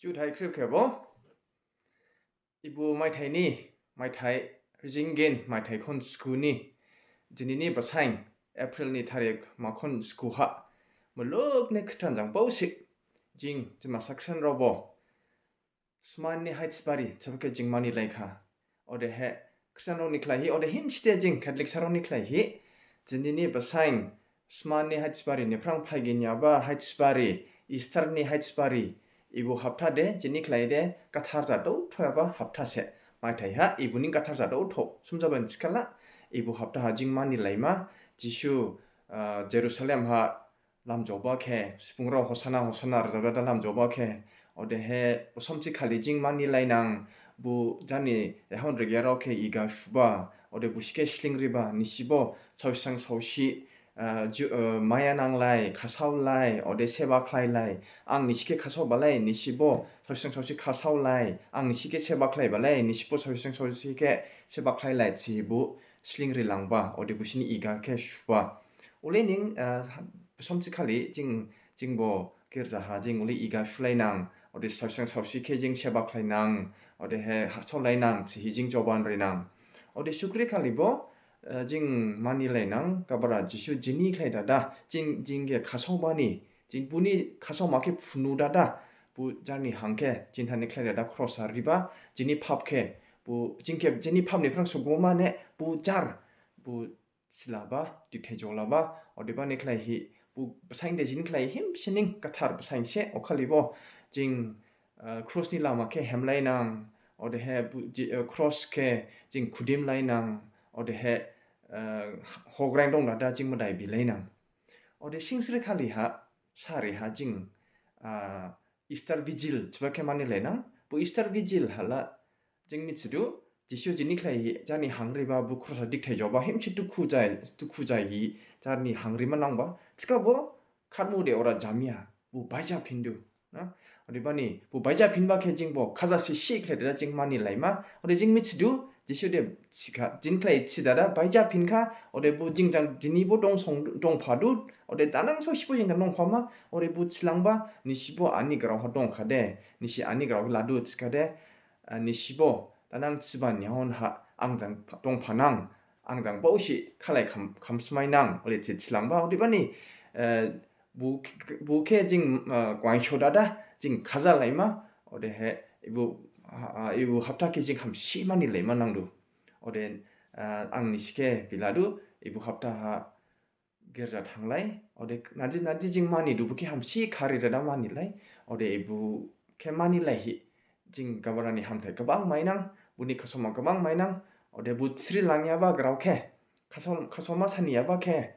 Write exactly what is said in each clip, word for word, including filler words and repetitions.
Juthai khrip khebo. Ibu maithai ni, maithai rijing gin, maithai khon sku ni, jinini basain, April ni tarik ma khon sku ha, muluk ni khritan jang baosi, jing, jima saksan robo, sman ni haithibari, chabake jing mani laikha. Odehe, Khristian rao ni khlaihi, ode himsite jing Catholic sarao ni khlaihi, jinini basain, sman ni haithibari, niphrang phaiginyaba haithibari, Easter ni haithibari, ibu hapta de, jini khlai de, gathar jadao thoyaba hapta se. Maithai ha, ibu ni gathar jadao tho, sumjaban thikhala, ibu hapta ha jing mani laima, Jisu, ah, Jerusalem ha, lamjaoba khe, subung rao Hosana, Hosana rajabdada lamjaoba khe, odehe, bo somthi khali jing mani lainang, bo jani, ehon rigya rao khe iga suba, ode busi khe sling riba, nisibo, saosang saosi, ah, ju-, ah, maya nanglai, khasaolai, ode seba khlailai, ang nisi khe khasaobalai, nisibo, saosang saosi khasaolai, ang nisi khe seba khlaibalai, nisibo, saosang saosi khe seba khlailai, thihi bo, sling rilangba, ode busini iga khe suba. Ule ning, ah, somthi khali jing, jingbo girja ha jing ule iga sulainang, ode saosang saosi khe jing seba khlainang, odehe hasaolainang, thihi jing joban rinang. Ode sukri khali bo, ah, jing mani lainang, Gabra Jisu jini khlai dada, jing, jing khe khasaobani, jing buni khasaoma khe phunu dada, bo jarni hang khe, jini thani khlai dada cross ha riba, jini phap khe, bo, jing khe, jini phap niphrang sugoma ne, bo jar, bo thilaba, dithai jolaba, odebani khlaihi, bo basain de jini khlai himsining gathar basain se, okhali bo, jing, ah, cross ni lama khe hemlainang, odehe bo ji-, ah, cross khe jing khudim lainang, odehe, ah, hograng dong dada jing madai bilainang. Ode singsri khali ha, sari ha jing, ah, Easter Vigil, thiba khe mani lainang, bo Easter Vigil hala, jing mithidu, Jisu jini khlaihi, jarni hang riba, bo cross ha dithai joba, himsi dukhu jai, dukhu jaihi, jarni hang rima nangba, thikhabo, khatmu de ora jamya, bo baija phindu, na? Odebani, bo baija phinba khe jingbo, khaja sisi khlai dada jing mani laima, ode jing mithidu, Jisu de thikha, jini khlai thi dada, baija phinkha, ode bo jing jang, jini bo dong song, dongphadu, ode danang saosibo jing jang dongphama, ode bo thilangba, nisibo ani grao ha dongkha de, nisi ani grao khe ladu thikha de, ah, nisibo, danang thibani hon ha, ang jang pha-, dongphanang, ang jang baosi khalai kham-, khamsmainang, ole thi thilangba, odebani, eh, bo kh-, bo khe jing, ah, gwaingso dada, jing khaja laima, odehe, ibu, ah, ah, ibu hapta khe jing hamsi mani laima nangdu. Ode, ah, ang nisi khe biladu, ibu hapta ha, girja thanglai, ode naji naji jing manidu bo khe hamsi khari dada mani lai, ode ibu khe mani laihi, jing Gabra ni hamthai gabang mainang, boni khasaoma gabang mainang, ode bo thiri langyaba grao khe, khasao-, khasaoma saniyaba khe,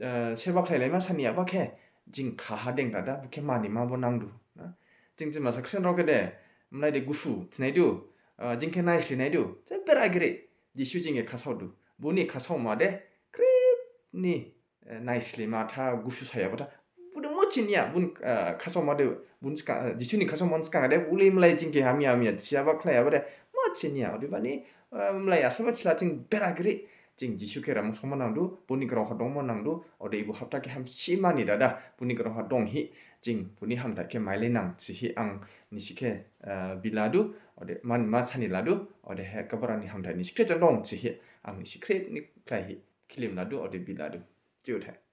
eh, seba khlailaima saniyaba khe, jing khaha deng dada bo khe manima bo nangdu, na? Jing jima saksan rao khe de, mlai de gusu, thinaidu, eh, jing khe naisli naidu, je bera giri, Jisu jing khe khasaodu, boni khasaoma de, khrip ni, eh, naislima tha, gusu sayaba tha, bo de mochiniya, bon, eh, khasaoma de, bon ska, eh, Jisu ni khasaoma skang de, bo le mlai jing khe hamya hamya thiyaba khlaiyaba de, mochiniya, odebani, eh, mlai asaba thila jing bera giri, jing Jisu khe ramu soma nangdu, boni grao ha dongma nangdu, ode ibu hapta khe hamsi mani dada, boni grao ha donghi, jing boni hamthai khe mailai nang, thihi ang nisi khe, eh, biladu, ode man ma sani ladu, odehe Gabra ni hamthai nisi khe jang dong, thihi ang nisi khe ni khlaihi, khilim ladu, ode biladu. Juthai.